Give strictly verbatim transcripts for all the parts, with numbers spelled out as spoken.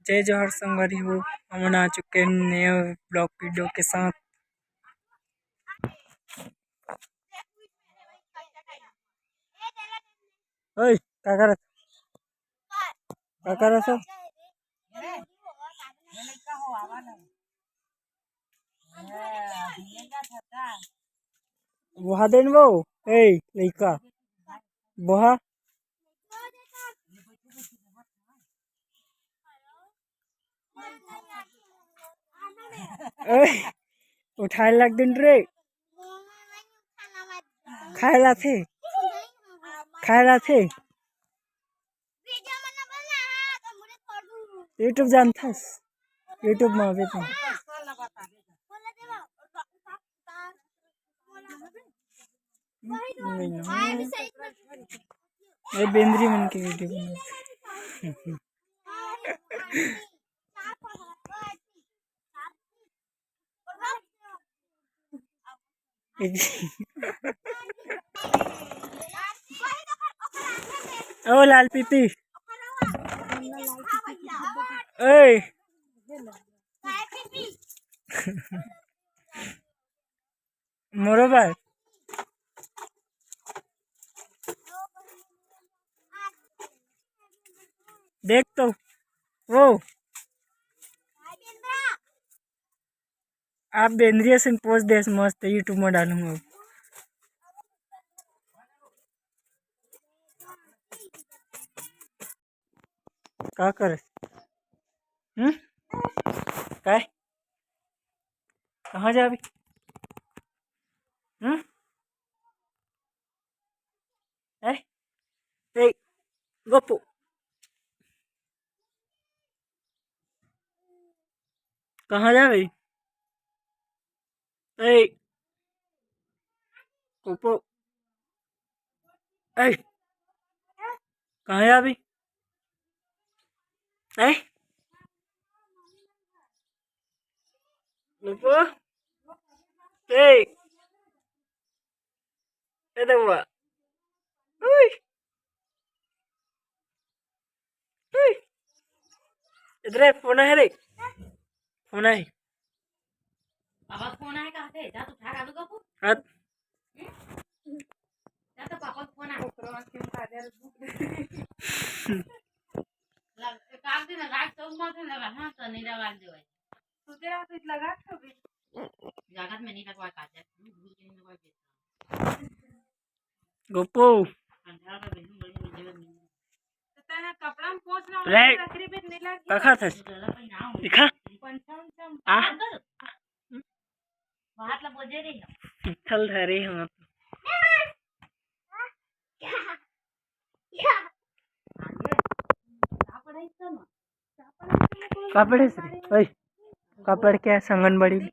जय जोहार संगवारी हो, हमन आ चुके हैं नए vlog video के साथ। ओए, का करत? का करत हो? बोहा देन वो, ए लइका, बोहा। ए, उठाए लाग दिन रे। खाए लाथे, खाए लाथे। YouTube जानथस? YouTube में आबे तो। नहीं, नहीं। ए, बेंदरी मन के video बना। ओ लाल पीपी। ओए। मोरो भाई। देख तो वो। आप बेंद्रिया से पोज देस मस्त YouTube में डालूंगा। का करे? हम्म? काय? कहाँ जाबे? हम्म? ए? ए, गोपू। कहाँ जाबे? ए, गोपू। ए, कहाँ जाबे? ए, गोपू। ए, ए, दे हुआ। उई। उई। इधर फोन है रे। फोन है। पापा फोन है कहाँ से? जा तू उठा, कालू का फोन। हाँ। जा तो पापा फोन है। लग, काल दिन रात चौक मार के लगा, हाँ, तो नहीं लगा दे भाई। तू तेरा तो लगा तो भी। जागत में नहीं लगवा काजल, भूल के नहीं लगवा। गोपू। रे, का खाथस? दिखा। आ? चल धरे हम। का पढ़े से? ओए, का पढ़ के आस आंगनबाड़ी ले?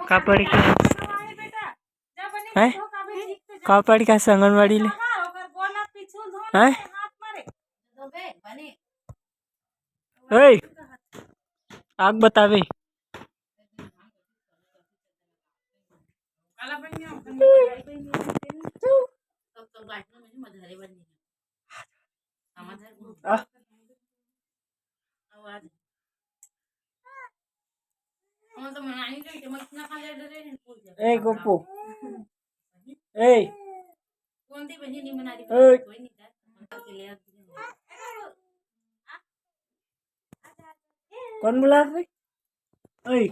का पढ़ के आस? हैं? का पढ़ के आस आंगनबाड़ी ले? हैं? ओए, आग बतावे। आ? ए गोपू। ए। ए। कौन बुला रही? ओए।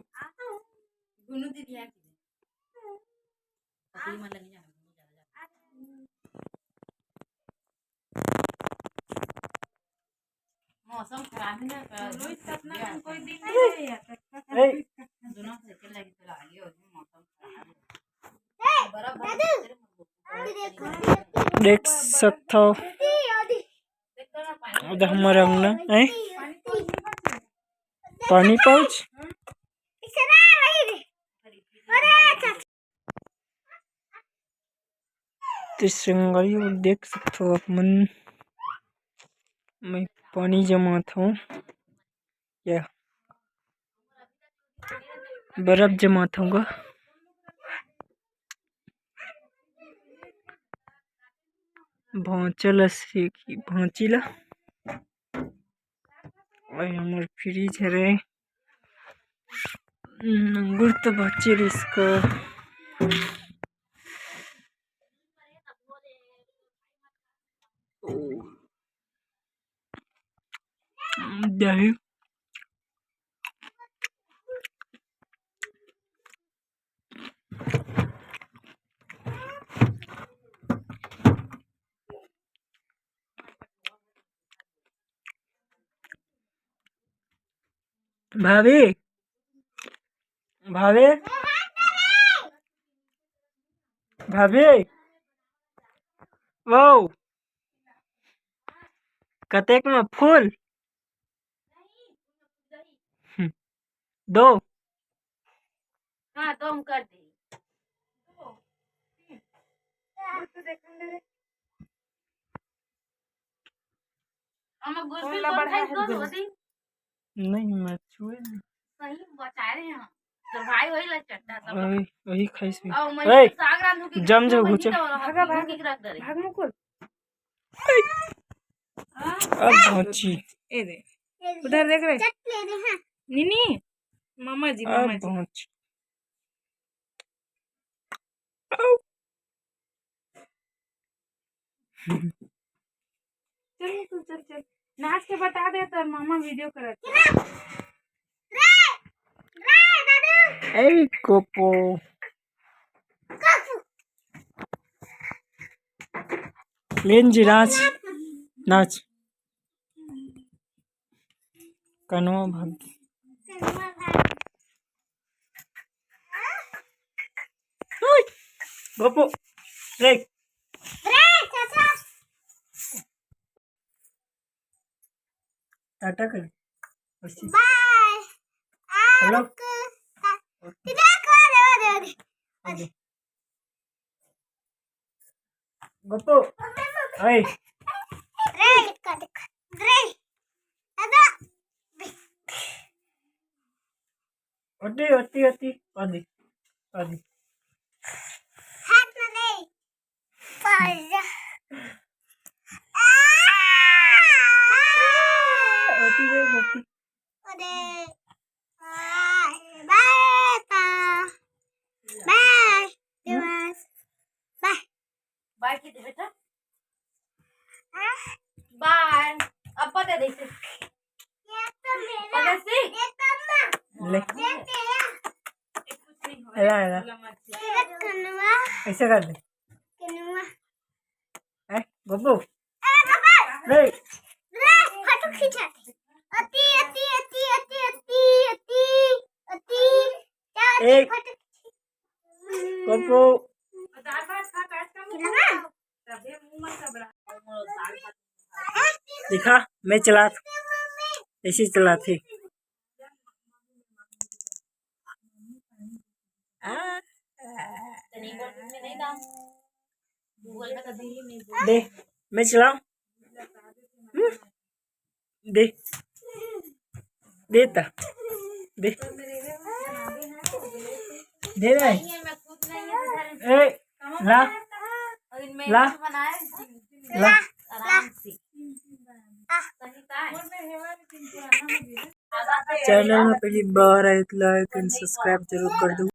मौसम खराब है ना, तो रोहित सपना में कोई दिख नहीं रही है। ए। दोनों से चल लगी तो आगे हो, मौसम खराब है। बर्फ बर्फ देख सकथव। उधर हमर अंगना है, पानी पाउच। तो संगवारी हो देख सकथव आप मन, मैं पानी जमात हूँ। या बर्फ जमात हूँ गा। भांचा ल से-, भांची ल। अउ हमर फ्रिज हरे। हम्म, अंगूर तो बचे रिहिस का। ओ। दही। भाभी, भाभी, भाभी, वो कतेक में फूल? हम्म, दो। हाँ, तो हम कर दी। हम गुलफी कौन ला कौन बढ़ा खाई है कौन दो? होती? नहीं, मैं छुए नहीं। सही बचा रहे हैं। तो भाई वही ला चट्टा सब। वही, वही खाइस भी। और मैं ए, साग रांधू की जम जो वही घुचे। तो भागा, भाग। की रख दे रही। भाग मुकुल। अब पहुंची। ए दे। उधर देख रहे। चट ले रहे हैं। नीनी, मामा जी, अब मामा जी। पहुंची। चल, चल, चल, चल। नाच के बता दे, तोर मामा वीडियो करत हे। ए, कोपो। लेन जी, नाच, नाच। कनवा भाग। ओए, गोपू, देख। टाटा कर। बाय। हेलो। गोपू। ओए। रे, दिक्का, दिक्का। रे। दादा। OT, OT, OT. OT. OT. हाथ में दे। पाजा। ओटी दे, ओटी। अरे। बाय, बाय, बाय। बाय। बाय। बाय की दे बेटा। बाय। अब पता दे इसे। ये तो मेरा। पता सी? ये तो माँ। ले। ये तेरा। एला, एला। तेरा कनुआ। ऐसे कर दे। कनुआ। ए, बब्बू। ए, बब्बू। ले। ले, फोटो खींचा। अति, अति, अति। ए, फोटो खींच। बब्बू। देखा, मैं चलात, ऐसे चलात हे। आ, दे, मैं चलाऊं? हम्म? दे, दे ता, दे, दे रे। ए, ला, ला, ला। चैनल में पहली बार आए तो like and subscribe जरूर कर दो।